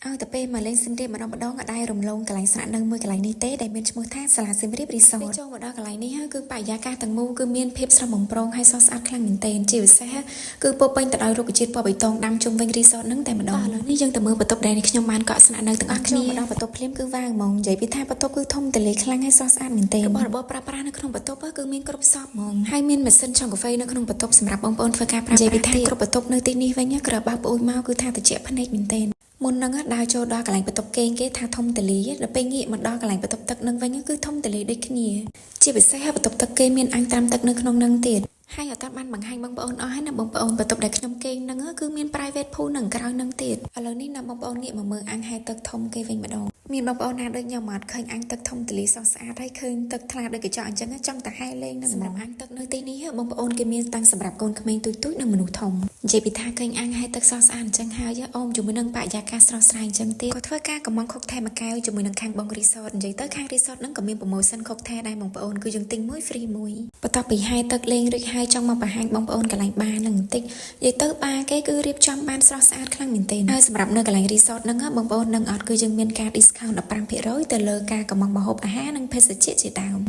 ឲ្យតែពេលមកលេងសៀមរាបម្ដងម្ដងអត់ដែលរំលងកន្លែងស្នាក់នៅមួយកន្លែងនេះទេដែលមានឈ្មោះថាសាលាសៀមរាបរីសតពេលចូលមកដល់កន្លែងនេះហើយគឺបរិយាកាសទាំងមូលគឺមានភាពស្រស់បំព្រងហើយស្រស់ស្អាតខ្លាំងមែនទែនជាពិសេសគឺពោរពេញទៅដោយរុក្ខជាតិពណ៌បៃតងដាំជុំវិញរីសតហ្នឹងតែម្ដងឥឡូវនេះយើងទៅមើលបន្ទប់ដែលខ្ញុំបានកក់ស្នាក់នៅទាំងអស់គ្នាមកដល់បន្ទប់ភ្លាមគឺវ៉ាវហ្មងនិយាយពីថាបន្ទប់គឺធំទូលាយខ្លាំងហើយស្រស់ស្អាតមែនទែនរបស់របរប្រើប្រាស់នៅក្នុងបន្ទប់គឺមានគ្រប់សព្វហ្មងហើយមានម៉ាស៊ីនឆុងកាហ្វេនៅក្នុងបន្ទប់សម្រាប់បងប្អូនធ្វើការប្រើប្រាស់និយាយពីថាគ្រប់បន្ទប់នៅទីនេះវិញគ្រាន់បើប្អូនមកគឺថាត្រជាក់ភ្នែកមែនទែនមុនហ្នឹងដើរចូលដល់កន្លែងបន្ទប់គេងគេថាធំទូលាយដល់ពេលងាកមកដល់កន្លែងបន្ទប់ទឹកនឹងវិញគឺធំទូលាយដូចគ្នាជាពិសេសបន្ទប់ទឹកគេមានអាងត្រាំទឹកនៅក្នុងនឹងទៀតហើយអត់បានបង្ហាញបងប្អូនអស់ហើយណាបងប្អូនបន្ទប់ដែលខ្ញុំគេងហ្នឹងគឺមាន private pool នឹងក្រោយនឹងទៀតឥឡូវនេះណាបងប្អូនងាកមកមើលអាងហែលទឹកធំគេវិញម្ដងមានបងប្អូនណាដូចខ្ញុំអត់ឃើញអាងទឹកធំទូលាយស្រស់ស្អាតហើយឃើញទឹកថ្លាដូចកញ្ចក់អញ្ចឹងចង់តែហែលលេងនឹងសម្រាប់អាងទឹកនៅទីនេះបងប្អូនគេមានតាំងសម្រាប់កូនក្មេងតូចៗនិងមនុស្សធំនិយាយពីថាឃើញអាងហែលទឹកស្រស់ស្អាតអញ្ចឹងហើយអមជាមួយនឹងបរិយាកាសស្រស់ស្រាយអញ្ចឹងទៀតក៏ធ្វើការកម្មង់ cocktail មួយកែវជាមួយនឹងខាងបងរីសតនិយាយទៅខាងរីសតហ្នឹងក៏មាន promotion cocktail ដែរបងប្អូនគឺយើងទិញមួយ free មួយបន្ទាប់ពីហែលទឹកលេងរួចហើយចង់មកបង្ហាញបងប្អូនកន្លែងបារហ្នឹងបន្តិចនិយាយទៅបារគេគឺរៀបចំបានស្រស់ស្អាតខ្លាំងមែនទែនហើយសម្រាប់នៅកន្លែងរីសតហ្នឹងបងប្អូននឹងអត់គឺយើងមានការ discount 15%ទៅលើការកម្មង់ម្ហូបអាហារនិងភេសជ្ជៈជាដើម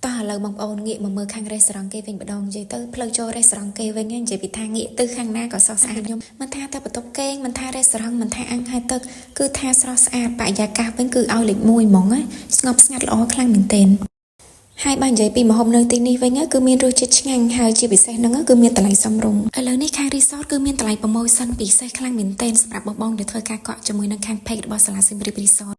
តោះឥឡូវបងប្អូនងាកមកមើលខាងរេស្តូរ៉ង់គេវិញម្ដងនិយាយទៅផ្លូវចូលរេស្តូរ៉ង់គេវិញនិយាយពីថាងាកទៅខាងណាក៏ស្រស់ស្អាតខ្ញុំមិនថាតែបន្ទប់គេងមិនថារេស្តូរ៉ង់មិនថាអាងហែលទឹកគឺថាស្រស់ស្អាតបរិយាកាសវិញគឺឲ្យលេខ1ហ្មងណាស្ងប់ស្ងាត់ល្អខ្លាំងមែនទែនហើយបើនិយាយពីម្ហូបនៅទីនេះវិញគឺមានរសជាតិឆ្ងាញ់ហើយជាពិសេសហ្នឹងគឺមានតម្លៃសមរម្យឥឡូវនេះខាង resort គឺមានតម្លៃ promotion ពិសេសខ្លាំងមែនទែនសម្រាប់បងៗដែលធ្វើការកក់ជាមួយនឹងខាង page របស់សាលាសៀមរាប resort។